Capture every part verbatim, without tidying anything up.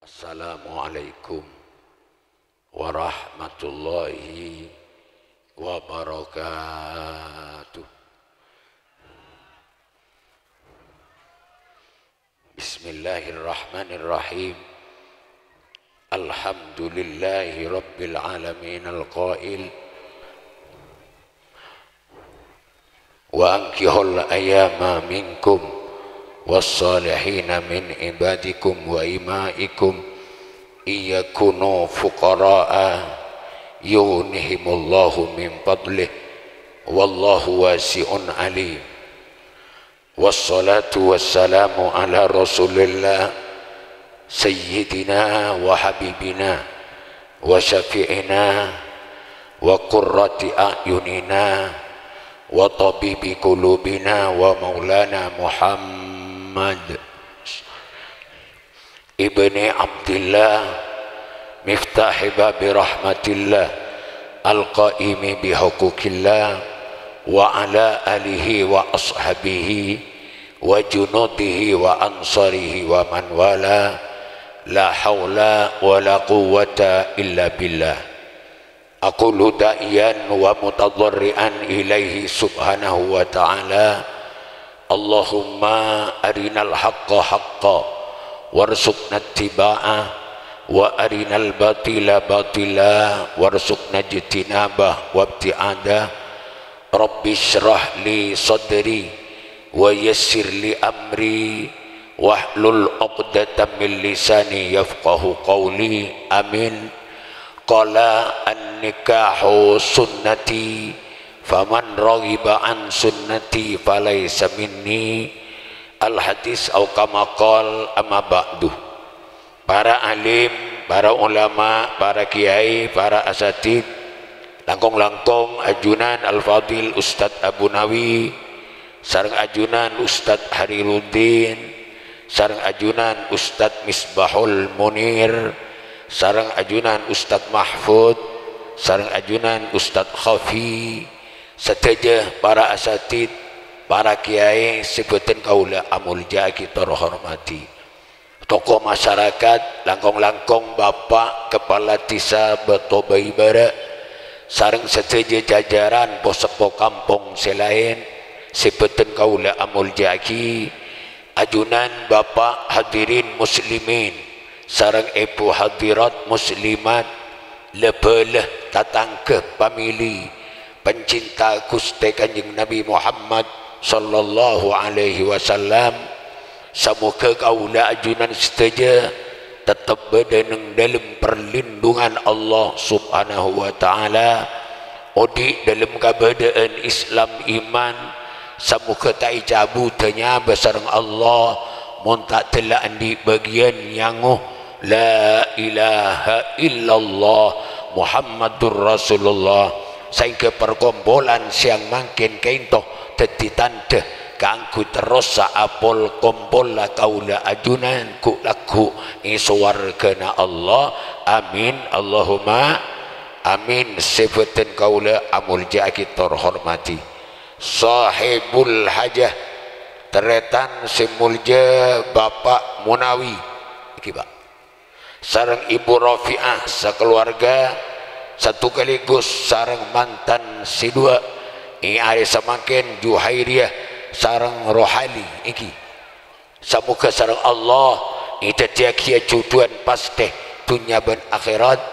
Assalamualaikum warahmatullahi wabarakatuh. Bismillahirrahmanirrahim. Alhamdulillahi rabbil alamin al-qail, "Wa ankihul ayama minkum was-salihina min ibadikum wa imaikum iyakunu fuqara'a yughnihimullahu min fadlih, wallahu wasi'un alim." Wassalatu wassalamu ala Rasulillah, Sayyidina wa Habibina wa Syafi'ina wa Qurrati A'yunina wa Tabibi Qulubina wa Maulana Muhammad ibni Abdillah, miftahi babi rahmatillah, al-qaimi bihuquqillah, wa ala alihi wa ashabihi, wa junudihi wa ansarihi wa man wala, la haula wa la quwwata illa billah. Aqulu da'iyan wa mutadharri'an ilaihi subhanahu wa ta'ala, Allahumma arinal haqqa haqqa warzuqna ittiba'ah, wa arinal batila batila warzuqna ijtinabah wa ibti'adah. Rabbi shrah li sadri wa yassir li amri wahlul 'uqdatam min lisani yafqahu qawli. Amin. Qala, "An-nikahu sunnati, faman raghiba an sunnati falaisa minni." Al-hadis au kama qal, amma ba'du. Para alim, para ulama, para kiai, para asatid, langkong-langkong ajunan Al-Fadil Ustadz Abu Nawi, sareng ajunan Ustadz Hariruddin, sareng ajunan Ustadz Misbahul Munir, sareng ajunan Ustadz Mahfud, sareng ajunan Ustadz Khafi, sadhâjâ para asatid, para kiai sè bhâdhân kaulâ amoljâ'aghi tor hormadhi. Tokoh masyarakat, langkong-langkong Bapak Kepala Desa Bâto Bâi Bârâ', sareng sadhâjâ jajaran po-seppo kampong sè laèn sè bhâdhân kaulâ amoljâ'aghi, ajunan Bapak hadirin muslimin, sareng èbhu hadirat muslimat, la-bhâlâ, tatangghâ, pamèlè, pencinta Ghustè Kanjeng Nabi Muhammad sallallahu alaihi wasallam. Samoghâ kaulâ ajunan sadhâjâ tettep bâdâ neng dâlem parlindungan Allah Subhanahu wa Ta'ala, odi' dâlem kabâdâ'ân Islam iman. Samoghâ ta' ècabudhâ nyabâ sareng Allah, mon ta' dâlla andi' bâgiyân nyango La ilaha illallah Muhammadur Rasulullah, saèngghâ parkompolan sèyang mangkèn kaènto dhâddhi tandhâ kaangghuy terrossa apol kompolla kaulâ ajunan ghu'-lagghu' è sowarghâna Allah. Amin, Allahumma amin. Sè bhâdhân kaulâ amoljâ'aghi tor hormadhi. Sahibul hajah, tarètan sè molja Bapak Munawi. Iki, Pak. Sareng Ibu Rafi'ah sakaluarga, sakalèghus sareng mantan sè duwâ', è arè samangkèn Juhairiyah sareng Rohali. Iki. Samoghâ sareng Allah èdhâddhiyâghi jhudhuwân pastè dhunnya bân akhèrat,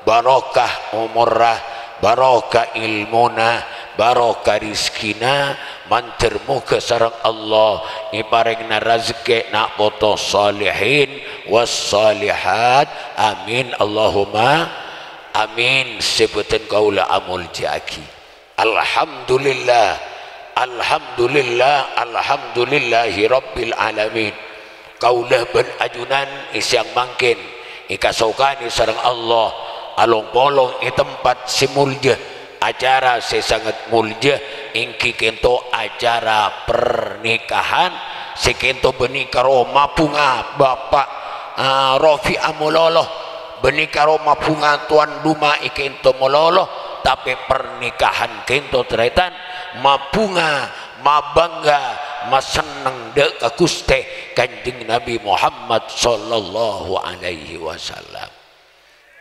barokah omorra, barokah èlmona, barokah rejhekkèna, mandhâr moghâ sareng Allah èparèngana rejhekkè na' poto shalihin was shalihat. Amin, Allahumma amin. Sè bhâdhân kaulâ amoljâ'aghi. Alhamdulillah, alhamdulillah, alhamdulillahi rabbil alamin. Kaulâ bân ajunan è sèyang mangkèn èkasokanè sareng Allah, along-polong è tempat sè molja, acara sè sanget molja, èngghi kaènto acara pernikahan sè kaènto bânnè karo mabhunga Bapak, ah, Rofi'ah malolo. Bânnè karo mabhunga towan dumma è kaènto malolo, tapè pernikahan kaènto tarètan mabhunga, mabhângghâ, masenneng dâ' ka Ghustè Kanjeng Nabi Muhammad sallallahu alaihi wasallam.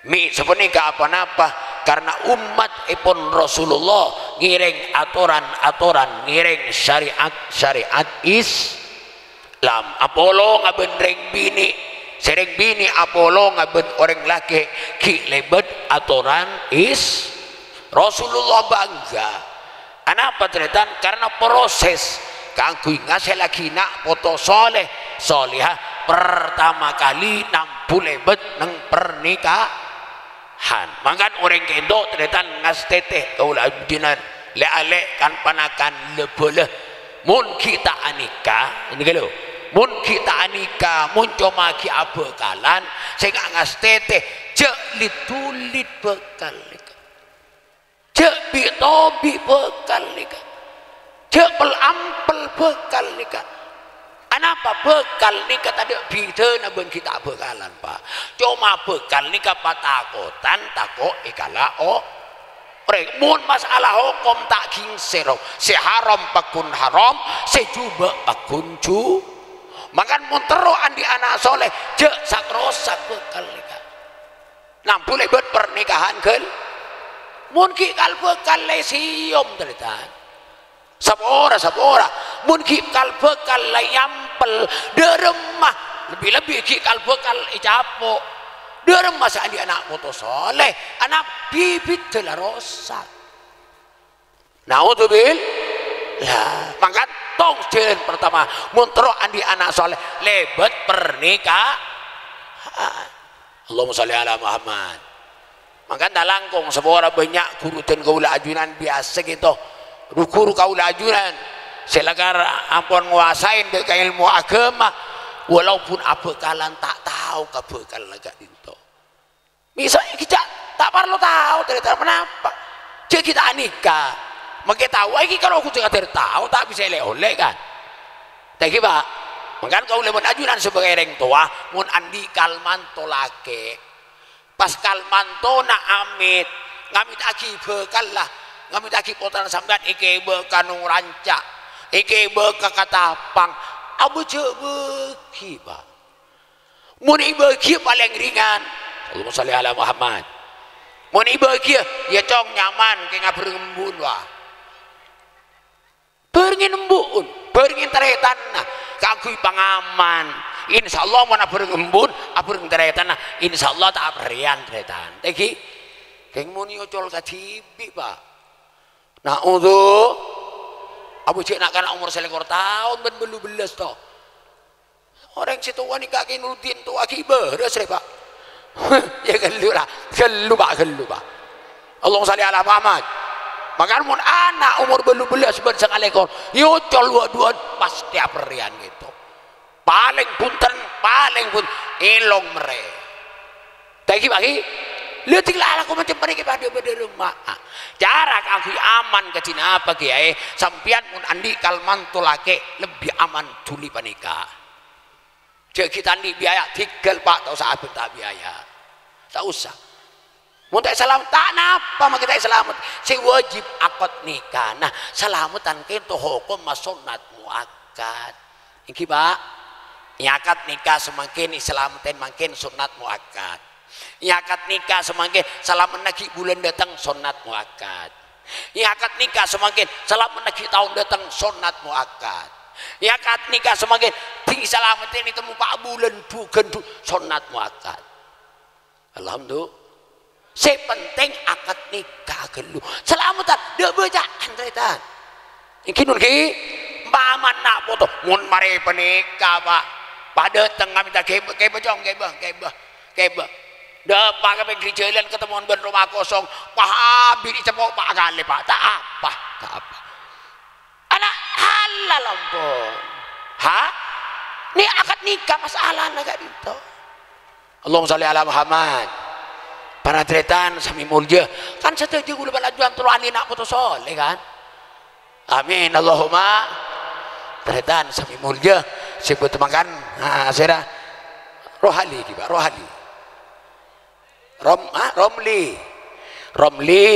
Mè' sapanèka apa-napa karna ummattèpon Rasulullah ngèrèng atoran-atoran, ngèrèng syariat-syariat Islam. Apolonga bân rèng binè', sè rèng binè' apolonga bân orèng lakè' ghi' lèbât atoran Is-, Rasulullah bangga. Anapa, tarètan? Karna proses kaangghuy ngasèllaghi na' poto soleh, soleha, pertama kali nambu lèbât neng pernikahan. Mangkana orèng kènto', tarètan, ngastètè kaulâ ajunan, lè'-alè', kan-panakan, lè-bâlâ. Mon ghi' ta' anikah, ini lho. Mon ghi' ta' anikah, mon coma ghi' abhâkalan, sènga' ngastètè, jhâ' lèt-dhulèt bhâkal nèka. Jhâ' bi'-tobi' bhâkal nèka. Jhâ' pel-ampel bhâkal nèka. Anapa bhâkal nèka tadâ' bhidhâna bân ghi' ta' abhâkalan, Pa'? Coma bhâkal nèka patakotan, tako' èkala' o-, orèng. Mon masalah hokom ta' ghingsèro. Sè haram pagghun haram, sè jhubâ' pagghun jhu-, mangkana mon terro andi' ana' soleh, jhâ' sak-rosak bhâkal nèka. Nambu lèbât pernikahan ghâl-, mon ghi' kal-bhâkal lè sèyom, tarètan. Sapora, sapora. Mon ghi' kal-bhâkal lè èampel, dâ' remma. Lebbi-lebbi ghi' kal-bhâkal ècapo'. Dâ' remma sè andi' ana' poto soleh, ana' bibidhâ la rosak. Naudzubillah. Mangkana tong jhâlân pertama, mon terro andi' ana' soleh, lèbât pernikahan. Allahumma shalli ala Muhammad. Mangkana ta' langkong, sapora bânnya' ghuru dân kaulâ ajunan biyasa ghi' to. Ru-ghuru kaulâ ajunan sè lakar ampon ngowasaè dâ' ka èlmo aghâma, walaupun abhâkalan ta' tao ka bhâkalla ka'dinto. Misa' ghi' jhâ' ta' parlo tao, tarètan, ponapa? Jhâ' ghi' ta' anikah. Mangkè tao, ghi' karo ghun sè kadhâr tao, ta' bisa èlè-ollè, kan? Tèngghi, Pa'. Mangkana kaulâ bân ajunan sebagai rèng towa, mon andi' kal-manto lakè', pas kal-mantona amit, ngamittaghi bhâkalla, ngamittaghi pottrana sampèyan èkèbâ ka Noranca, èkèbâ ka Katapang, abâjâ bâgi, Pa'. Mon èbâgiyâ palèng ringan. Allahumma shalli ala Muhammad. Mon èbâgiyâ, yâ, cong, nyaman, kèng abhâreng embu'en, wa. Bhârengngè embu'en, bhârengngè tarètanna, kaangghuy pangaman. Insyaallah, mon abhâreng embu'en, abhâreng tarètanna, insyaallah ta' aperrèyan tarètan. Tèngghi, kèng mon èocol kadhibi', Pa'. Na'udzu-, abâjâ na'-kana' omor salèkor taon bân bâllu bellâs, to. Orèng sè towa nèka Ki Nuruddin towa ghi' bârâs rè, Pa'. Yâ, ghâllu, la. Ghâllu, Pa', ghâllu, Pa'. Allahumma shalli ala Muhammad. Mangkana mon ana' omor bâllu bellâs bân sakalèkor, èocol wâ'-duwâ'ân, pastè aperrèyan ghitu. Palèng bhunten, palèng bhun-, èlong mèrè. Tèngghi, Pa', ghi. Lha, dhing la alako macem panèka padâ-padâ remma. Cara kaangghuy aman kadhi napa, Kèyaè? Sampèyan mon andi' kal-manto lakè', lebbi aman dhuli panèka. Jhâ' ghi' ta' andi' biaya, dhingghâl, Pa', ta' osa abhânta biaya. Ta' osa. Mon ta' èsalamet, ta' napa, mangkè ta' èsalamet. Sè wajib akad nikah. Nah, salameddhân kènto hokomma sonnat muakkad. Èngghi, Pa'? Èakad nikah samangkèn, èsalameddhân mangkèn, sonnat muakkad. Èakad nikah samangkèn, salameddhân ghi' bulân dâteng, sonnat muakkad. Èakad nikah samangkèn, salameddhân ghi' taon dâteng, sonnat muakkad. Èakad nikah samangkèn, dhing salameddhân ètemmo pa' bulân, bu-, ghândhu', sonnat muakkad. Alhamdulillah. Sè pentèng akad nikah ghâllu. Salameddhân, dâ' bâcaan, tarètan. Èngghi, Nun, ghi? Ompamana na' poto, mon marè panèka, Pa', padâteng ngamènta kèbâ, kèbâ, Cong, kèbâ, kèbâ, kèbâ. Dâpa' ka pèngghir jhâlân, katemmowan bân roma kosong, Pa', abit èceppo' pa' kalè, Pa'. Ta' apa, ta' apa. Ana' halal ampon. Ha? Nè akad nikah masalana ka'dinto. Allahumma shalli ala Muhammad. Para tarètan sami molja. Kan sadhâjâ kaulâ bân ajunan terro ahli na' poto soleh, kan? Amin. Allahumma. Tarètan sami molja. Sè bhunten mangkana, ha, sèra. Rohali, ghi, Pa', Rohali. Rom-, ha, Romli. Romli,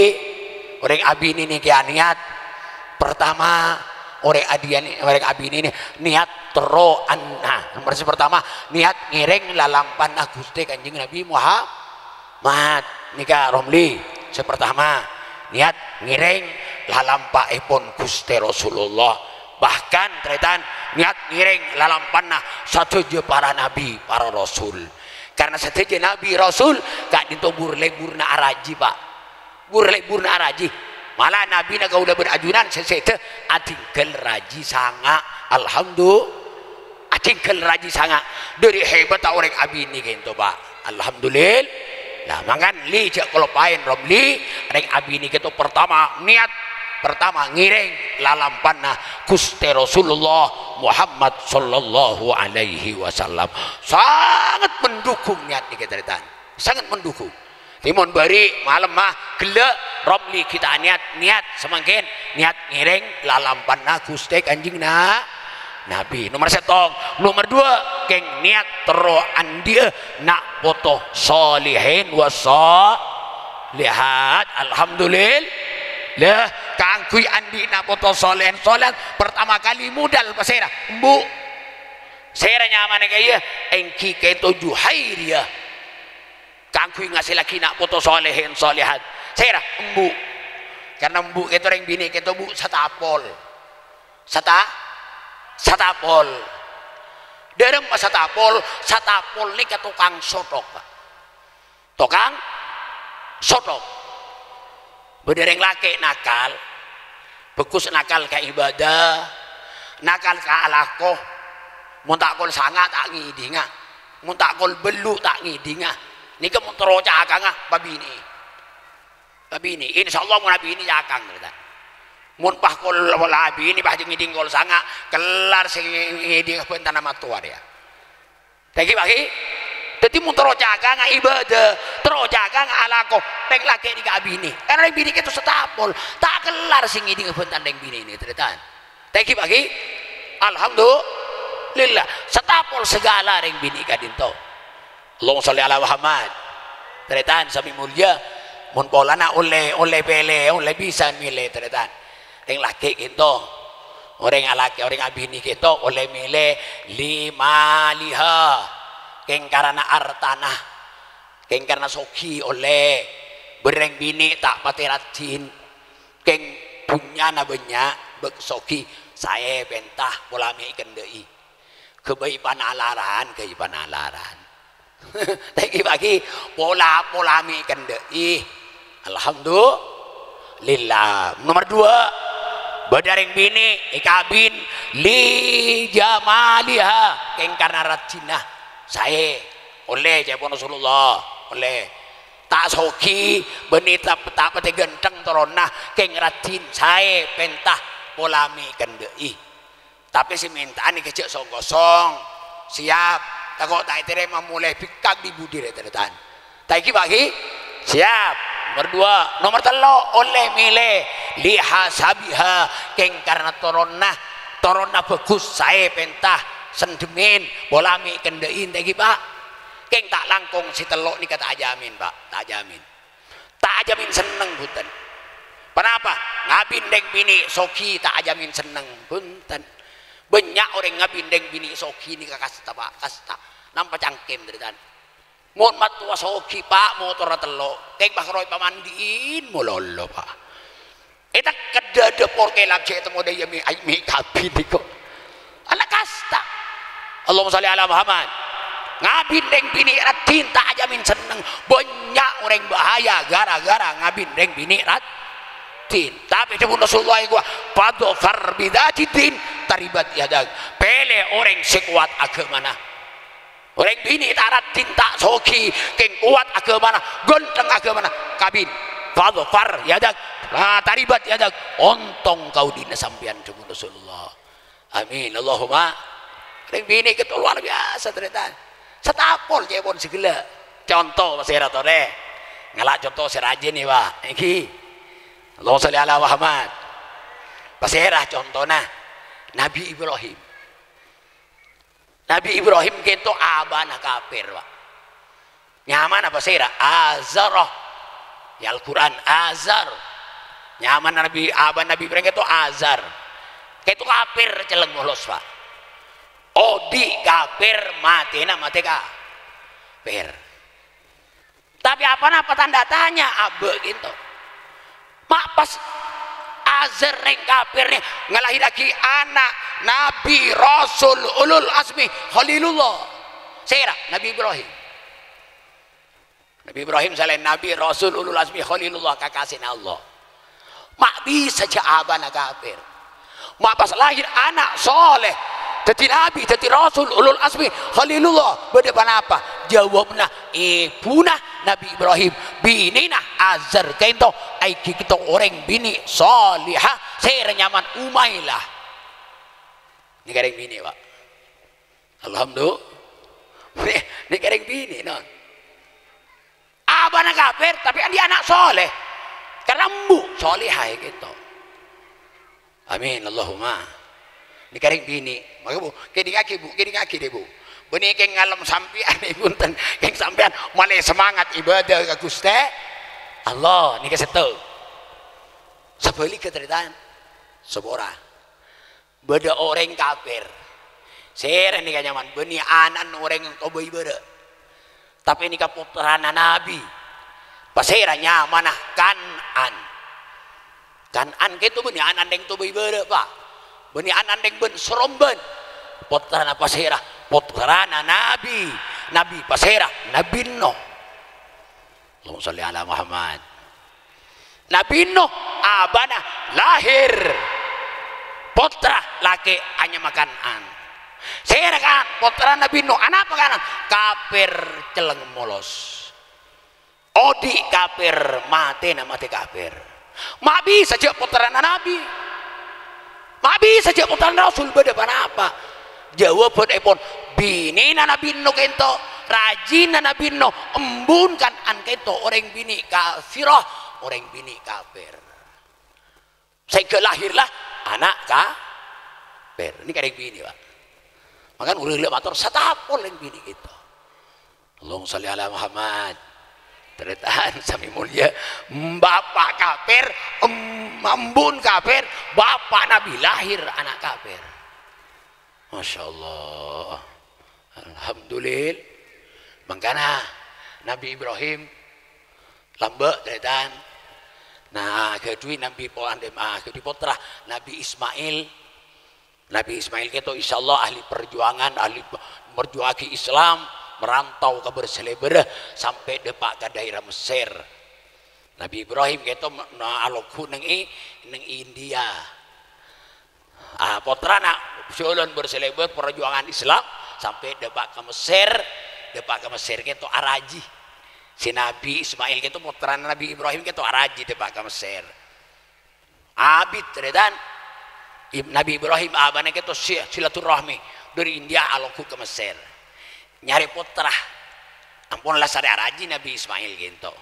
orèng abinè nèka niat. Pertama, Orèng adiyâ nè, orèng abinè nè, niat terro an-, nah, nomor sè pertama, niat ngèrèng lalampanna Ghustè Kanjeng Nabi Muhammad. Nèka Romli, sè pertama, niat ngèrèng lalampa'èpon Ghustè Rasulullah. Bahkan, tarètan, niat ngèrèng lalampanna sadhâjâ para nabi, para rasul. Karna sadhâjâ nabi, rasul, ka'dinto bur-lebbhurrâ arajhi, Pak. Bur-lebbhurrâ arajhi. Mala nabina kaulâ bân ajunan sè sèdhâ adhinggâl rajhi sanga'. Alhamdu-, adhinggâl rajhi sanga'. Dhâri hebatta orèng abinè ka'dinto, Pak. Alhamdulillah. Nah, mangkana, Li, jhâ' kaloppaè, Romli. Orèng abinè ka'dinto pertama niat, pertama ngèrèng lalampanna Ghustè Rasulullah Muhammad sallallahu alaihi wasallam. Sanget mendukung niat nèka, tarètan. Sanget mendukung. Dhâddhi mon bâri' malemma ghellâ', Romli ghi' ta' niat, niat samangkèn, niat ngèrèng lalampanna Ghustè Kanjeng Na-, Nabi. Nomor sèttong. Nomor duwâ', kèng niat terro andi'â na' poto solihin wa solihat. Alhamdulillah. Kaangghuy andi' na' poto solihin solihat, pertama kali modal pasèra? Embu'. Sèra nyamana ka'iyâ? Èngghi ka'dinto Juhairiyah. Kaangghuy ngasèllaghi na' poto solihin solihat. Sèra? Embu'. Karna embu' ka'dinto rèng binè' ka'dinto, Bu, satapol. Sata-, satapol. Dhâremma satapol? Satapol nèka tokang sothok, Pak. Tokang sothok. Bâdâ rèng lakè' nakal, bhâghus nakal ka ibadah, nakal ka alako. Mon ta' kol sanga' ta' ngèdhinga, mon ta' kol bâllu' ta' ngèdhinga. Nèka mon terro cakanga, pabinè. Pabinè, insyaallah mon abinè cakang, tarètan. Mon pas kol la abinè pas ngèdhing kol sanga', kellar sè ngè-, ngèdhing bhântana mattowa rèya. Tèngghi, paghi. Dhâddhi, mon terro cakanga ibadah, terro cakanga alako, rèng lakè' nèka abinè. Karna rèng binè' ka'dinto satapol, ta' kellar sè ngèdhinga bhântana rèng binè' nèka, tarètan. Tèngghi, paghi. Alhamdulillah, satapol saghâlâ rèng binè' ka'dinto. Allahumma sholli ala Muhammad. Tarètan sami molja, mon polana ollè, ollè pèlè, ollè bisa mèlè, tarètan. Rèng lakè' ka'dinto. Orèng alakè, orèng abinè ka'dinto ollè mèlè li maliha. Kèng karana artana. Kèng karana soghi ollè. Bân rèng binè' ta' patè raddhin. Kèng dhunnyana bânnya', bâk-, soghi, saè pènta, pola mè' èkendhâ'i. Ghâbây panalaran, ghâbây panalaran. Tèngghi, paghi, pola-pola mè' èkendhâ'i. Alhamdulillah. Nomor duwâ', bâdâ rèng binè' èkabin li jamaliha, kèng karna raddhinna. Saè, ollè ca'èpon Rasulullah, ollè. Ta' soghi, bânnè ta', ta' patè ghântheng toronna, kèng raddhin, saè, pènta, pola mè' èkendhâ'i. Tapè sè mènta'an nèka jhâ' song-kosong. Siap. Tako' ta' ètarèma molè bhikkak di budi rè-tarètan. Tèngghi, paghi? Siap. Nomor duwâ'. Nomor tello', ollè mèlè. Li hasabiha. Kèng karna toronna. Toronna bhâghus, saè pènta. Sendhemin. Pola mè' èkendhâ'i, tèngghi, Pak. Kèng ta' langkong sè tello' nèka ta' ajamin, Pak. Ta' ajamin. Ta' ajamin senneng, bhunten. Ponapa? Ngabin rèng binè' soghi ta' ajamin senneng, bhunten. Bânnya' orèng ngabin rèng binè' soghi nèka kasta, Pak, kasta. Nampa cangkem, tarètan. Mon mattowa soghi, Pak, motorra tello', kèng pas rowa èpamandi'in malolo, Pak. Ètekkeddhâ dâpor kèlap cè' temmo dâ' iyâ mè', ai, mè' kabin nèko. Ana' kasta. Allahumma shalli ala Muhammad. Ngabin rèng binè' raddhin ta' ajamin senneng. Bânnya' orèng bahaya gara-gara ngabin rèng binè' raddhin. Tapè dhâbuna Rasulullah èngkowa, "Fadhfar bidzatiddin taribat yadak." Pèlè orèng sè kowat aghâmana. Orèng binè' ta' raddhin, ta' soghi, kèng kowat aghâmana, ghântheng aghâmana, kabin. Fadhfar yadak, la taribat yadak, ontong kaodi'na sampèyan, dhâbuna Rasulullah. Amin. Allahumma. Orèng binè' kèto luar biasa, tarètan. Satapol ca'èpon sè ghellâ'. Conto, pasèra torè. Ngala' conto sè rajin, yâ, Pak. Èngghi. Allahumma shalli ala Muhammad. Pasèra contona? Nabi Ibrahim. Nabi Ibrahim kèto abana kapèr, Pak. Nyamana pasèra? Azar. È Al-Qur'an, Azar. Nyamana Nabi, abana Nabi Ibrahim kèto Azar. Kèto kafir celleng molos, Pak. Odi' kafir, matèna matè kafir. Tapè apa napa tanda tanya abâ' kènto? Ma' pas Azar rèng kafir nè ngalahèrraghi ana' Nabi Rasul Ulul Azmi Khalilullah. Sèra? Nabi Ibrahim. Nabi Ibrahim salaèn Nabi, Rasul Ulul Azmi Khalilullah, kakasèna Allah. Ma' bisa jâ' abâ'na kafir. Ma' pas lahir ana' soleh, dhâddhi nabi, dhâddhi rasul, ulul azmi, khalilullah, bâdâ ponapa? Jâwâbbhâ, èbhuna Nabi Ibrahim, binèna Azar kènto, èngghi kènto orèng binè' solehah, sè nyamana Umailah. Nèka orèng binè', Pak. Alhamdulillah. Nè-, nèka orèng binè', non. Abâ'na kafir, tapè andi' ana' soleh. Karna embu' solehah kènto. Amin, Allahumma. Nèka orèng binè'. Maka, Bu, kèdingngaghi, Bu, kèdingngaghi, dè, Bu. Bânnè kèng ngalem sampèyan, bhunten. Kèng sampèyan malè semangat ibadah ka Ghustè Allah. Nèka sèttong. Sabhâligghâ, tarètan. Sapora. Bâdâ orèng kafir. Sèra nèka nyamana bânnè ana'na orèng Toba Ibârâ'. Tapè nèka pottrana nabi. Pasèra nyamana Kan'an. Kan'an kèto bânnè ana'na orèng Toba Ibârâ', Pak. Bânnè ana'na orèng bân Sarombân. Pottrana pasèra? Pottrana nabi. Nabi pasèra? Nabi Nuh. Allahumma shalli ala Muhammad. Nabi Nuh abâ'na lahir pottra lakè' anyama Kan'an. Sèra Kan'an, pottra Nabi Nuh. Anapa Kan'an? Kafir celleng molos. Odi' kafir, matèna matè kafir. Ma' bisa jâ' pottrana nabi. Ma' bisa jâ' pottrana rasul, bâdâ ponapa? Jâwâbbhâ èpon, binèna Nabi Nuh kènto, rajina Nabi Nuh, embun Kan'an kènto, orèng binè' kafirah, orèng binè' kafir. Sèngghâ lahirlah ana' kafir. Nèka orèng binè', Pak. Mangkana orèng la mator, satapol orèng binè' kènto. Allahumma shalli ala Muhammad. Tarètan sami molja. Bapa' kafir, em-, embun kafir, bapa' Nabi lahir ana' kafir. Masya Allah. Alhamdulillah. Mangkana Nabi Ibrahim lambâ', tarètan. Nah, ghâdhuwi Nabi po-, ah, ghâdhuwi pottra Nabi Ismail. Nabi Ismail kèto, insyaallah, ahli perjuangan, ahli pe-, merjuangaghi Islam, merantau ka bâr-salèbârrâ, sampè' dâpa' ka dhaèra Mesir. Nabi Ibrahim kèto me-, na-, alongghu neng i-, neng India. Ah, pottrana jhâlân bâr-salèbâr perjuangan Islam, sampè' dâpa' ka Mesir, dâpa' ka Mesir kèto araji. Si Nabi Ismail kèto, pottrana Nabi Ibrahim kèto araji dâpa' ka Mesir. Abit, tarètan. Ib-, Nabi Ibrahim abâ'na kèto si-, silaturahmi dâri India alongghu ka Mesir. Nyarè pottra. Ampon la sarè araji Nabi Ismail kènto.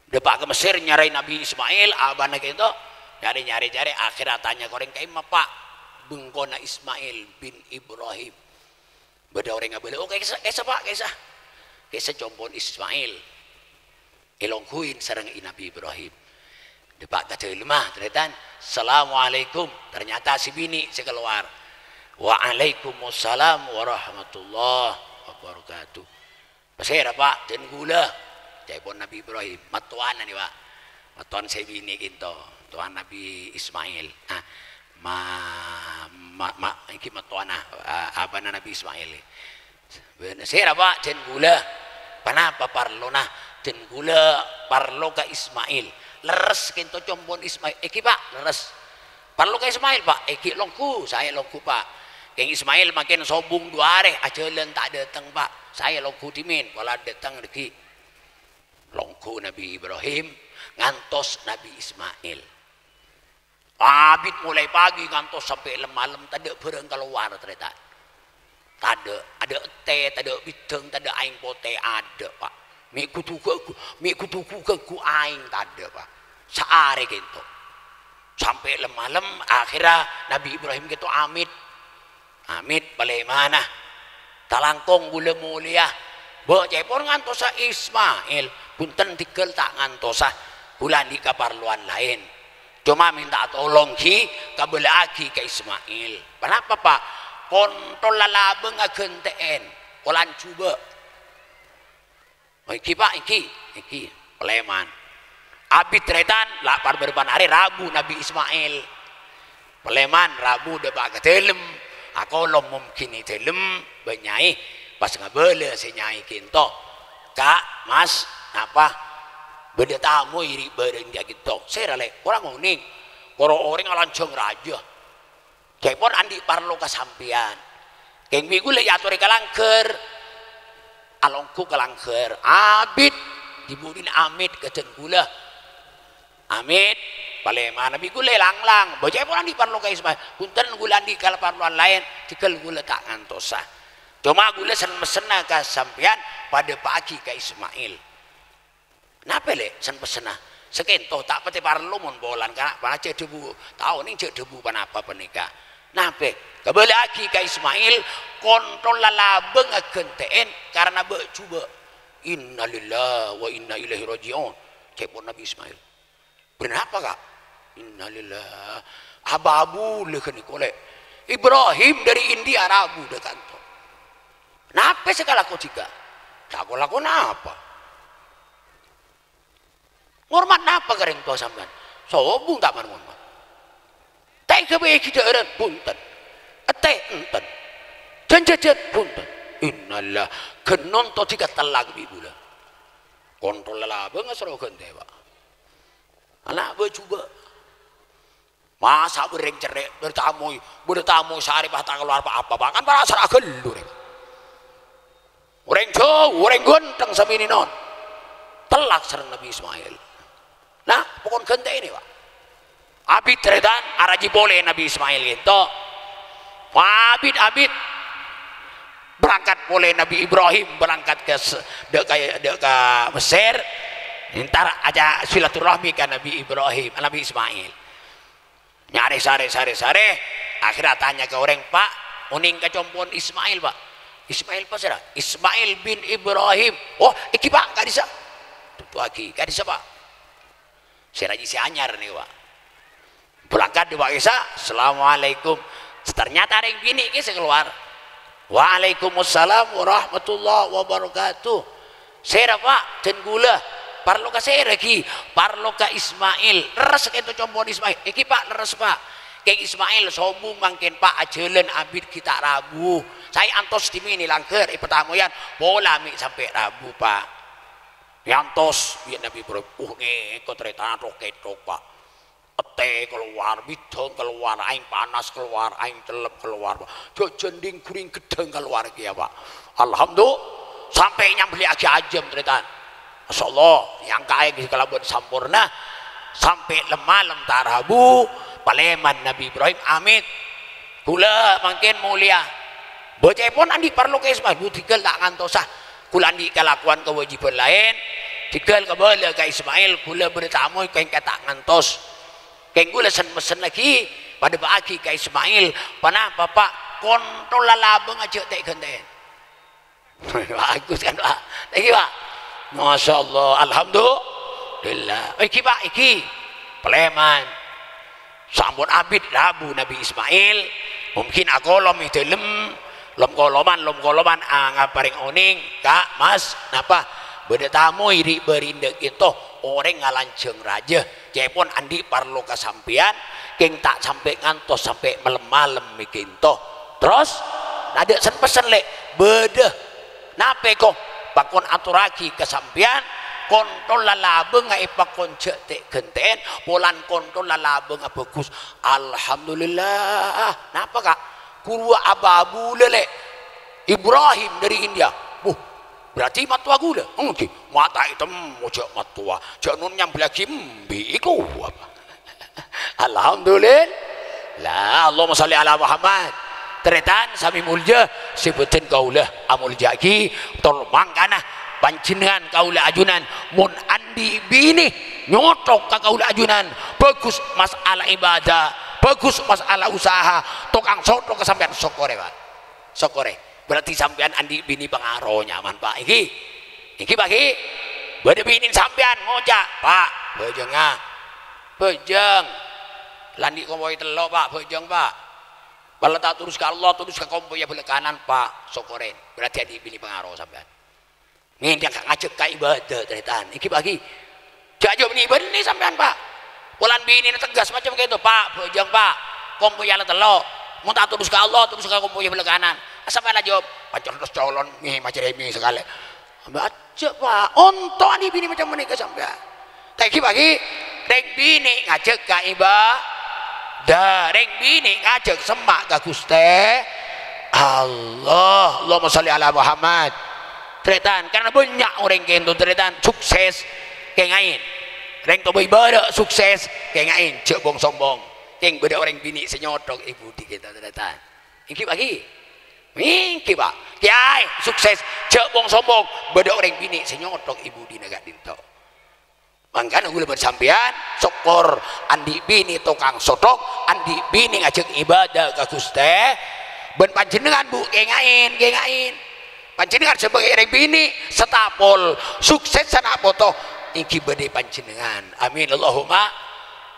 Dâpa' ka Mesir nyarè Nabi Ismail, abâ'na kènto. Nyarè, nyarè, nyarè, akhèrra atanya ka orèng, "Ka'imma, Pa', bengkona Ismail bin Ibrahim?" Bâdâ orèng abâlâ, "Oh, ka'issa, ka'issa, Pa', ka'issa. Ka'issa compo'na Ismail." Èlongghuwi sareng Nabi Ibrahim. Dâpa' ka dâlemma, tarètan, "Assalamualaikum." Ternyata si binè' sè kalowar. "Waalaikumsalam warahmatullahi wabarakatuh." "Pasèra, Pa'?" "Dân kaulâ," ca'èpon Nabi Ibrahim. Mattowana nè, Pa'. Mattowana sè binè' kènto. Mattowana Nabi Ismail. Ah, ma-, ma-, ma-, èngghi mattowana, a-, abâ'na Nabi Ismail. "Bân-, sèra, Pa'?" "Dân kaulâ." "Ponapa parlona?" "Dân kaulâ parlo ka Ismail." "Lerres kènto compo'na Ismail." "Èngghi, Pa', lerres." "Parlo ka Ismail, Pa'?" "Èngghi, longghu, saè longghu, Pa'." Kèng Ismail makèn sobung du arè ajhâlân ta' dâteng, Pa'. "Saè longghu dhimèn, pola dâteng dâggi'." Longghu Nabi Ibrahim ngantos Nabi Ismail. Abit molaè pagi ngantos sampè' lem-malem tadâ' bhârâng kalowar, tarètan. Tadâ', tadâ' tè, tadâ' bidâng, tadâ' aèng potè, adâ', Pa'. Mè' ghu-, ghu-, mè' ghu-, ghu-, ghu-, aèng tadâ', Pa'. Saarè kènto. Sampè' lem-malem, akhèrra Nabi Ibrahim kènto amit. Amit, palèmana. Talangkong kaulâ molèya. Bâ', ca'èpon ngantosa Ismail. Bhunten, dhigghâl ta' ngantosa. Kaulâ andi' kaparlowan laèn. Coma mènta tolong, ghi, kabâlâ'aghi ka Ismail. Ponapa, Pa'? Konthol lalabângnga ghântè'èn. Kolan jhubâ'. Oh, èngghi, Pa', èngghi, èngghi. Palèman. Abit tarètan, la' par-bârâmpan arè rabu Nabbhi Ismail. Palèman, rabu dâpa' ka dâlem. Akolom mungkin è dâlem, bân nyai pas ngabâlâ sè nyai ghento. Ka', Mas, napa? Bâdâ tamoy ri' bârâ' ghâ' ghento. Sèra, Lè'? Ora ngonèng. Koro orèng alanjhâng rajâ. Ca'èpon andi' parlo ka sampèyan. Kèng bi' ghulâ èyatorè ka langghâr. Alongghu ka langghâr. Abit, dibudina Amit ka dân ghulâ. Amit, palèmana bi' ghulâ èlang-lang. Bâ ca'èpon andi' parlo ka Ismail. Bhunten, ghulâ andi' kalaparlowan laèn. Jhâghâl ghulâ ta' ngantosa. Coma ghulâ sen-messenna ka sampèyan, padâpa'aghi ka Ismail. Napè, Lè', sen-pessenna? Saghânto ta' patè parlo mon polana, kana' pajhât dhâbu, ta' onèng jhâ' dhâbu ponapa panèka. Napè? Kabâlâ'aghi ka Ismail, konthol lalabângnga ghântè'èn karana bâ' jhubâ'. Innalillahi wa inna ilaihi raji'un. Ca'èpon Nabbhi Ismail. Bârâmpa, Ka'? Innalillahi. Ababula ghânèka, Lè'. Ibrahim dâri India rabu dâ' kanto. Napè sè kalako dhika? Tako-lako napa? Ngormat napa ka rèng towa sampèyan? Sobung ta' man-ngormat. Ta' èghâbây ghi' dhâ'ârân? Bhunten. Ètè? Enten. Jân-jâjân? Bhunten. Innalillah. Ghân nonto dhika tellak bi' bulâ. Kontrol lalabângnga soro ghântè, Pa'. Ana' bâ' jhubâ'. Masa' bâreng cerrè', bâdâ tamoy, bâdâ tamoy saarè pas ta' kalowar pa-apa, Pa'. Kan para' sara ghâllu rèng. Orèng jhâu, orèng ghântheng samininon. Tellak sareng Nabbhi Ismail. Nah, pokon ghântè'è, Pa'. Abit tarètan, arajhi polè Nabbhi Ismail ghânto. Abit, abit. Berangkat polè Nabbhi Ibrahim, berangkat ka s-, dâ' ka, dâ' ka Mesir. Entar ajâ' silaturahmi ka Nabbhi Ibrahim, Nabbhi Ismail. Nyarè, sarè, sarè, sarè. Akhirnya atanya ka orèng, "Pa', onèng ka compo'na Ismail, Pa'?" "Ismail pasèra?" "Ismail bin Ibrahim." "Oh, èngghi, Pa', ka'dissa'." Tuttuwaghi, "Ka'dissa', Pa'." Sè rajhi sè anyar nèko, Pa'. Berangkat dâ' Pa' Isa, "Assalamualaikum." Ternyata rèng binè' kè sè kalowar. "Waalaikumsalam warahmatullahi wabarakatuh." "Sèra, Pa'?" "Dân ghulâ." "Parlo ka sèra ghi?" "Parlo ka Ismail." "Lerres ghânto compo'na Ismail?" "Èngghi, Pa', lerres, Pa'." "Kèng Ismail sobung mangkèn, Pa', ajhâlân abit ghi' ta' rabu. Saè antos dhimèn è langghâr èpatamoyan, pola mè' sampè' rabu, Pa'." Èantos bi' Nabbhi Ibrahim, uh, nèko tarètan thok-kèthok, Pa'. Ètè kalowar, bidhâng kalowar, aèng panas kalowar, aèng cellep kalowar, Pa'. Jhâjhân dhing-ghuring ghedhâng kalowar kèya, Pa'. Alhamdulillah, sampè' nyambelliyaghi ajâm, tarètan. Masyaallah, èangka'è kalabân samporna. Sampè' lem-malem ta' rabu, palèman Nabbhi Ibrahim amit. Ghulâ mangkèn molèya. Bâ ca'èpon andi' parlo ka Ismail, bu dhigghâl ta' ngantosa. Ghulâ andi' kalakowan kawâjibhân laèn. Dhigghâl kabâlâ ka Ismail, ghulâ bâdâ tamoy kèng ta' ngantos. Kèng ghulâ sen-messen laghi, padâpa'aghi ka Ismail. Ponapa, Pa'? Kontrol lalabângnga jhâ' tè'-ghântè'èn. Bagus kan, Pa'? Èngghi, Pa'? Masyaallah, alhamdulillah. Èngghi, Pa', èngghi. Palèman. Sampon abit rabu Nabbhi Ismail. Mungkin akolom è dâlem, lom-koloman, lom-koloman, a, ngaparèng onèng, "Ka', Mas, napa? Bâdâ tamoy ri'-bâri' dâ' kènto, orèng ngalanjhâng rajâ." Ca'èpon andi' parlo ka sampèyan, kèng ta' sampè' ngantos sampè' malem-malem mè' kènto. Terros, tadâ' sen-pessen, Lè'? Bâdâ. Napè, ko? Pakon atorraghi ka sampèyan, kontrol lalabângnga èpakon jhâ' tè'-ghântè'èn, polana kontrol lalabângnga bhâghus. Alhamdulillah. Napa, Ka'? Ghuru ababula, Lè'. Ibrahim dâri India. Wuh, berarti mattowa ghulâ? Èngghi, ma' ta' ètemmo jhâ' mattowa. Jhâ' non nyambellaghi embi' iku apa? Alhamdulillah. Allahumma shalli ala Muhammad. Tarètan samè molja, sè bhâdhân kaulâ amolja'aghi, tor mangkana panjhennengngan kaulâ ajunan mon andi' binè nyothok ka kaulâ ajunan, bhâghus mas'ala ibadah, bhâghus mas'ala usaha, tokang sothok ka sampèyan, sokkorè, Pa'. Sokkorè. Berarti sampèyan andi' binè pangaro nyaman, Pa', èngghi? Èngghi, Pa', èngghi? Bâdâ binèna sampèyan ngoca', "Pa', bhâjângnga." Bhâjâng. La andi' kompoy tello', Pa', bhâjâng, Pa'. Bâ' la ta' todus ka Allah, todus ka kompoyya bâlâ kanan, Pa'. Sokkorè. Berarti andi' binè pangaro sampèyan. Ngèdhing ngajhâk ka ibâdâ, tarètan. Ènggi, Pa', ènggi. Jhâ' jhâ' bânnè-bânnè sampèyan, Pa'. Polana binèna tegas macem kèto, Pa', bhâjâng, Pa'. Kompoyya la tello'. Mon ta' todus ka Allah, todus ka kompoyya bâlâ kanan. Sampèyan la jawab, "Pancor terros colon, mè, macerrèmè sakalè." Bâ' jhâ', Pa'. Onto' andi' binè macem panèka sampèyan. Ta' ènggi, Pa', ènggi. Rèng binè ngajhâk ka ibâdâ. Rèng binè ngajhâk semma' ka Ghustè Allah. Allahumma shalli ala Muhammad. Tarètan, karna bânnya' orèng kènto, tarètan, sukses, kènga'è. Rèng tobâi bârâ' sukses, kènga'è, jhâ' bong-sombong. Kèng bâdâ orèng binè' sè nyothok è budi kènto, tarètan. Ènggi, Pa', ènggi. Ènggi, Pa'. Kèyaè sukses, jhâ' bong-sombong. Bâdâ orèng binè' sè nyothok è budina ka'dinto. Mangkana kaulâ bân sampèyan, sokkor andi' binè tokang sothok, andi' binè ngajhâk ibâdâ ka Ghustè, bân panjhennengngan, Bu, kènga'è, kènga'è. Panjhennengngan sabâgâi orèng binè', satapol, sukses ana' poto, ènggi bâdâ panjhennengngan. Amin, Allahumma.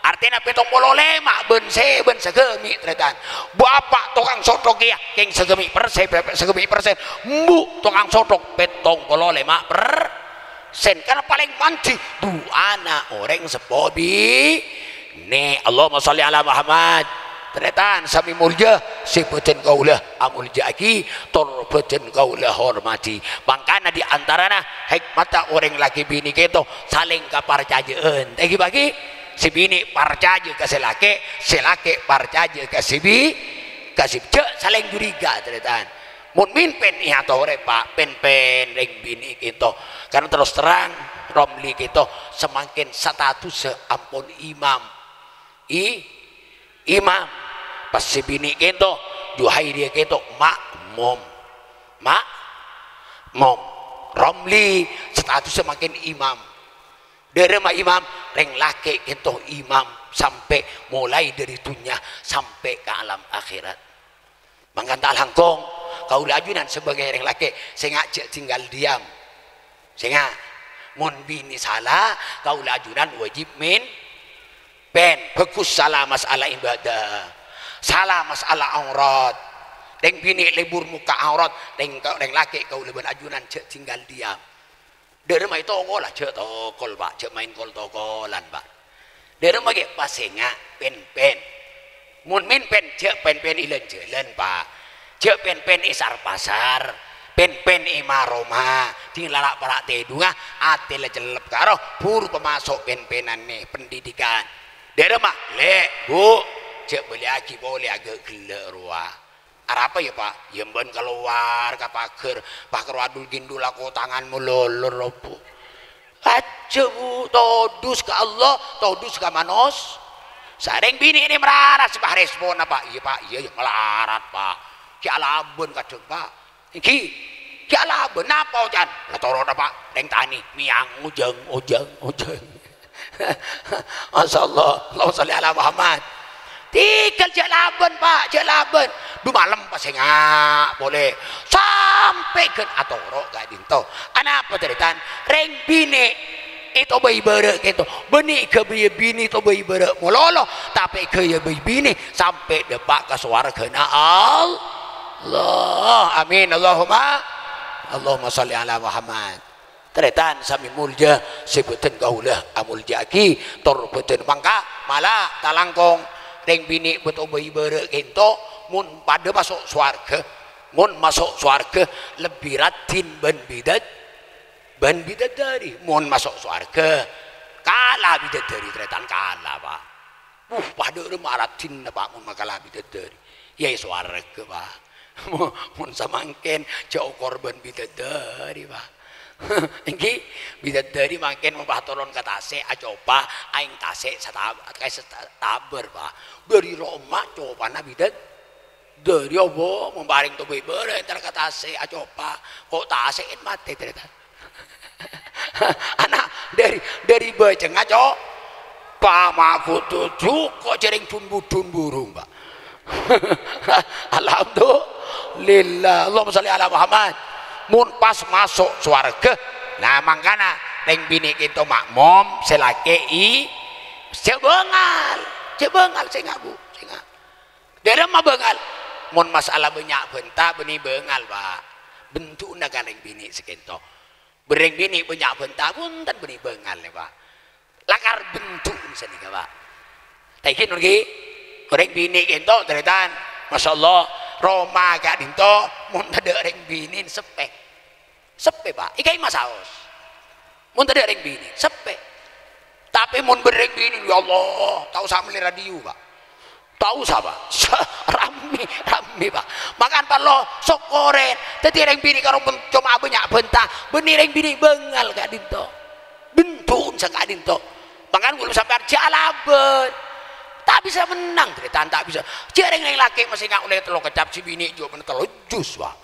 Artèna pèttong polo lèma' bân sè, bân saghâmè', tarètan. Bu, apa' tokang sothok kèya, kèng saghâmè' persè, pèpè' saghâmè' persè. Embu' tokang sothok pèttong polo lèma' per-, sen. Karna palèng mandhi du'ana orèng seppo binè'. Allahumma shalli ala Muhammad. Tarètan sami molja, sè bhâdhân kaulâ amolja'aghi, tor bhâdhân kaulâ hormadhi. Mangkana di antarana hikmatta orèng lakè binè kèto salèng kaparcajâ'ân. Ènggi, Pa', ènggi. Sè binè' parcajâ ka sè lakè', sè lakè' parcajâ ka sè bi-, ka sè, jhâ' salèng curiga, tarètan. Mon min-pen èyatorè, Pa', pen-pen rèng binè' kèto. Karna terros terrang, Romli kèto samangkèn statussa ampon imam. I-, imam. Pas sè binè' kèto, Juhairiyah kèto, makmum. Makmum. Romli statussa mangkèn imam. Dârâmma imam, rèng lakè' kèto imam sampè' molaè dâri dhunnya sampè' ka alam akhèrat. Mangkana ta' langkong, kaulâ ajunan sabâgâi rèng lakè', sènga' jhâ' tinggal diam. Sènga', mon binè sala, kaulâ ajunan wajib min-, pen, bhâghus sala mas'ala ibâdâ, sala mas'ala aurat. Rèng binè' lebur mokka' aurat, rèng, rèng lakè' kaulâ bân ajunan jhâ' tinggal diam. Dârâmma è toko la, jhâ' tokol, Pa', jhâ' maèn kol-tokolan, Pa'. Dârâmma ghi' pasènga' pen-pen. Mon men-pen, jhâ' pen-pen è lan-jhâlân, Pa'. Jhâ' pen-pen è sar-pasar, pen-pen è ma-roma, ding la la' para' tèdungnga, atè la cellep karo buru pamaso' pen-penanna pendidikan. Dârâmma, Lè', Bu', jhâ' bâliyâghi polè aghâ' ghellâ' rowa. Arapa, yâ, Pa'? Yâ, bân kalowar ka paghâr, pas karo adhul-ghindhul akotangan mololor, Bu'. Ajjhâ, Bu', todus ka Allah, todus ka manos-, sarèng binè' nè malarat, sè pas responna, Pa'. Iyâ, Pa', iyâ, iyâ, malarat, Pa'. Ghi' alabân kadhâng, Pa'. Ènggi, ghi' alabân, napa oca'na? La toronna, Pa', rèng tanè, mèyang, ojâng, ojâng, ojâng. Masyaallah, Allahumma shalli ala Muhammad. Tèghâl jhâ' labân, Pa', jhâ' labân. Dhu malem pasènga' polè. Sampè' ghân atoro' ka'dinto. Anapa tarètan? Rèng binè' ètobâi bârâ' kènto. Bânnè ghâbâyâ binè tobâi bârâ' mololo, tapè ghâbâyâ binè sampè' dâpa' ka sowarghâna Allah. Amin. Allahumma, Allahumma shalli ala Muhammad. Tarètan sami molja, sè bhâdhân kaulâ amolja'aghi, tor bhâdhân mangka, mala talangkong, rèng binè' bâto bâi bârâ' kènto, mon padâ maso' sowarghâ, mon maso' sowarghâ, lebbi raddhin bân bidad-, bân bidadari. Mon maso' sowarghâ, kala bidadari, tarètan kala, Pa'. Wuh, padâ rè maraddhinna, Pa', mon makala bidadari. Iyâ, è sowarghâ, Pa'. Mo-, mon samangkèn, jhâ' okor bân bidadari, Pa'. Ènggi, bidadari mangkèn mon pas toron ka tasè', acopa, aèng tasè' sata-, kaè sata-, tabâr, Pa'. Dâri roma copana bidad-, dâri apa? Mon parèng tobâi bârâ' entar ka tasè', acopa. Ko' tasè'en matè, tarètan. Ana', dâri, dâri bâcèngnga, Cok. Pama kudu juko' jhârèng dun-budun burung, Pa'. Alhamdulillah. Allahumma shalli ala Muhammad. Mon pas maso' sowarghâ, nah, mangkana rèng binè' kènto makmum, sè lakè' i-, sè bângal. Jhâ' bângal sènga', Bu, sènga'. Dhârâmma bângal? Mon masalah bânnya' bânta, bânnè bângal, Pak. Bendhu'na ka rèng binè' sakènto. Bân rèng binè' bânnya' bânta, bhunten bânnè bângal, yâ, Pak. Lakar bendhu'na sanèka, Pak. Ta' ènggi, ngghi? Rèng binè' kènto, tarètan. Masyaallah, roma ka'dinto, mon tadâ' rèng binè, seppè. Seppè, Pak. Èkaè masaos. Mon tadâ' rèng binè, seppè. Tapè mon bâdâ rèng binè, ya Allah, ta' osa mellè radio, Pak. Ta' osa, Pak. Rammè, rammè, Pak. Mangkana parlo sokkorè. Dhâddhi rèng binè karo pon-, coma bânnya' bânta. Bânnè rèng binè bângal ka'dinto. Bendhu'na saka'dinto. Mangkana kaulâ sampèyan jhâ' alabân. Ta' bisa mennang, tarètan ta' bisa. Jhâ' rèng-rèng lakè' masè nga' ollè tello kècap, sè binè' jhughân tello jus, Pak.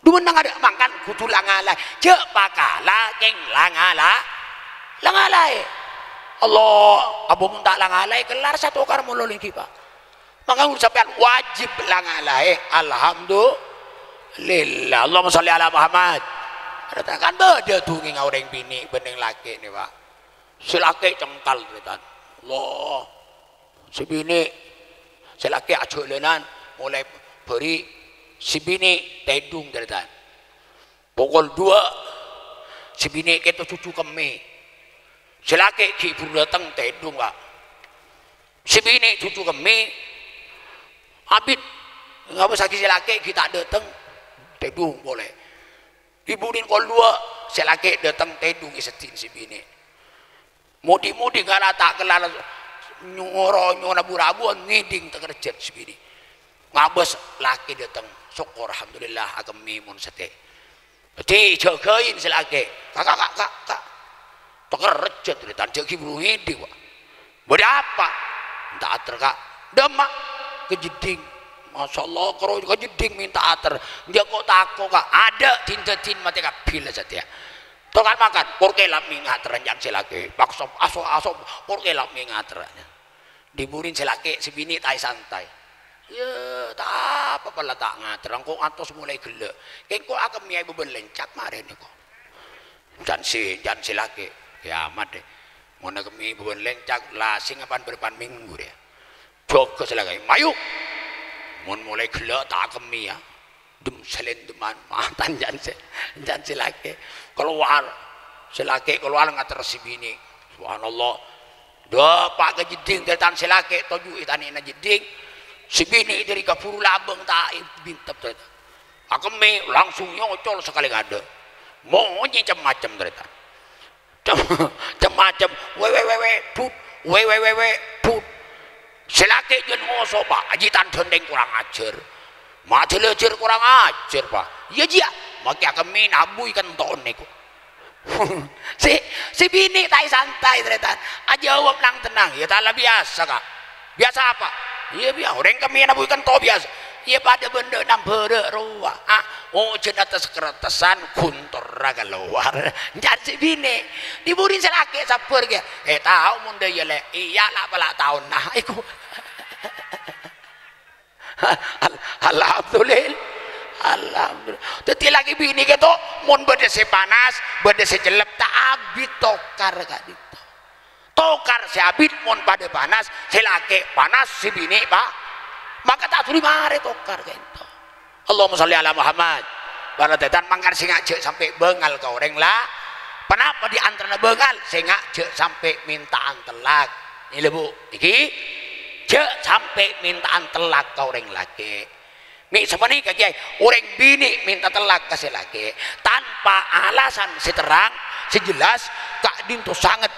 Dhu mennang adâ' mangkana kodhu la-ngalaè. Jhâ' pakala, kèng la-ngala-, la-ngalaè. Allah, apa mon ta' la-ngalaè, kellar satokar molo lèngghi, Pak. Mangkana sampèyan wajib la-ngalaè. Alhamdulillah. Allahumma sholli ala Muhammad. Kan bâdâ dungèngnga orèng binè' bân rèng lakè' nè, Pak. Sè lakè' cengkal, tarètan. Allah. Sè binè', sè lakè' ajhâlânan, molaè bâri', sè binè' tèdung, tarètan. Pokol dua, sè binè' kèto cucu kemmè. Sè lakè' ghi' buru dâteng, tèdung, Pak. Sè binè' cucu kemmè, abit, ngabâssaghi sè lakè' ghi' ta' dâteng, tèdung polè. È budina kol dua, sè lakè' dâteng, tèdung è seddhi'na sè binè'. Modi-modi ngala ta' kellar nyoro-nyona bu-rabuwân, ngèdhing takerjhât sè binè'. Ngabâs lakè' dâteng, sokkor, alhamdulillah, akemmè mon satèya. Dhâddhi, jâgâi sè lakè'. Ka', ka', ka', ka', ka'. Takerjhât, tarètan, jhâ' ghi' buru ngèdhing, Pak. Bâdâ apa? Mènta ater, Ka'. Dâmma? Ka jeddhing. Masyaallah, karo ka jeddhing mènta ater. Jhâ' ko'-tako', Ka'. Adâ' din-dâdin matè kabbhi la satèya. Tokan makan, por kèlap mè' ngater jhân sè lakè'. Paksa aso-aso, por kèlap mè' ngater. Dhi budina sè lakè', sè binè' ta' è-santai. Yâ, ta' apa, pala ta' ngater. Engko' ngantos molaè ghellâ'. Kèng ko' akemmè è bâbân lèncak marèna ko'. Jhân sè, jhân sè lakè'. Kèyamat, deh. Mon akemmè bâbân lèncak, la sènga' pan-bârâmpan mènggu, deh. Jhâgâ sè lakè', mayu. Mon molaè ghellâ' ta' akemmè, yâ. Dem-, salèndemman, matan jhân sè, jhân sè lakè'. Kalowar. Sè lakè' kalowar ngater sè binè'. Subhanallah. Dâpa' ka jeddhing, tarètan, sè lakè' toju' è tanè'na jeddhing. Sè binè' dâri kabhuru labâng ta' è-, bintep, tarètan. Akemmè langsung nyocol sakalè ngadâ'. Monyè cem-macem, tarètan. Cem-, cem-macem. Wè, wè, wè, wè, put. Wè, wè, wè, wè, put. Sè lakè' jhân ngoso', Pak. Ajhi tandhântèng korang ajhâr. Ma' jhâlâjhâr korang ajhâr, Pak. Iyâ, jiyâ. Makè akemmè nabuy kento' nèko. Sè, sè binè' ta' è-santai, tarètan. Ajâwâb nang-tennang. Yâ, ta' la biyasa, Ka'. Biyasa apa? Iyâ, biyasa. Orèng kemmè nabuy kento' biyasa. Iyâ, padâ bân dâ' nambhârâ' rowa. Ah, ojhân atas kertesan, ghuntorra kalowar. Jhân sè binè'. Dhi budina sè lakè' sabbhâr, kèya. Eh, tao mon dâ' iyâ, Lè'. Iyâ, la'-pala' taon. Nah, èko. Al-, alhamdulillah. Alhamdulillah. Dhâddhi lakè binè kèto, mon bâdâ sè panas, bâdâ sè cellep, ta' abit tokar ka'dinto. Tokar sè abit mon padâ panas, sè lakè' panas, sè binè', Pak. Maka ta' dhuli marè tokar ka'dinto. Allahumma sholli ala Muhammad. Para tarètan, mangkana sènga' jhâ' sampè' bângal ka orèng la-, ponapa di antarana bângal? Sènga' jhâ' sampè' mènta'an tellak. Nèka, Bu, nèka. Jhâ' sampè' mènta'an tellak ka orèng lakè'. Mè' sapanèka, Kèyaè, orèng binè' mènta tellak ka sè lakè' tanpa alasan sè terrang, sè jelas, ka'dinto sanget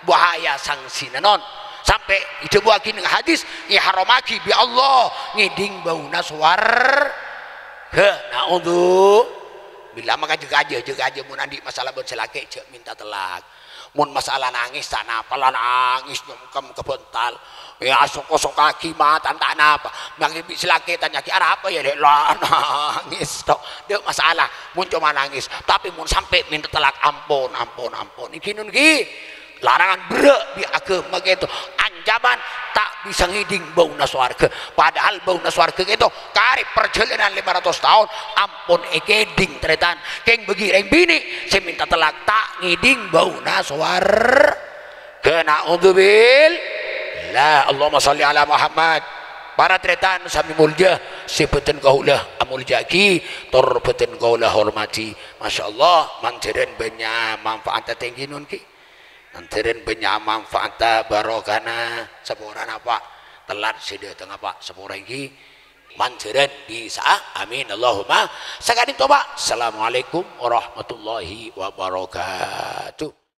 bahaya sangsina, non. Sampè' èdhâbuwâghi neng hadis, èharamaghi bi' Allah ngèdhing bâuna sowarghâ. Na'udzubillah, maka jâgâ, jâgâ mon andi' masalah bân sè lakè' jhâ' mènta tellak. Mon masalah nangès, ta' napa la nangès nyongkem ka bântal. Yâ, asok-osokkaghi matan, ta' napa. Mangkè bi' sè lakè' tanya'aghi, "Arapa yâ, Lè'?" La nangès, tok. Dâ' masalah, mon coma nangès. Tapè mon sampè' mènta tellak, ampon, ampon, ampon. Nèka, non, nèka. Larangan berrâ' bi' aghâma kèto. Ancaman ta' bisa ngèdhing bâuna sowarghâ. Padahal bâuna sowarghâ kèto karè parjhâlânan lèma ratos taon ampon èkèdhing, tarètan. Kèng bâgi rèng binè' sè mènta tellak ta' ngèdhing bâuna sowarghâ. Na'udzubillah. Nah, Allahumma sholli ala Muhammad. Para tarètan samè molja, sè bhâdhân kaulâ amolja'aghi, tor bhâdhân kaulâ hormadhi. Masya Allah, mandhârân bânnya' manfaatta tèngghi non ghi. Mandhârân bânnya' manfaatta barokana, saporana, Pak. Telat sè dâteng, Pak, sapora èngghi. Mandhârân bisa'a. Amin. Allahumma. Saka'dinto, Pak. Assalamualaikum warahmatullahi wabarakatuh.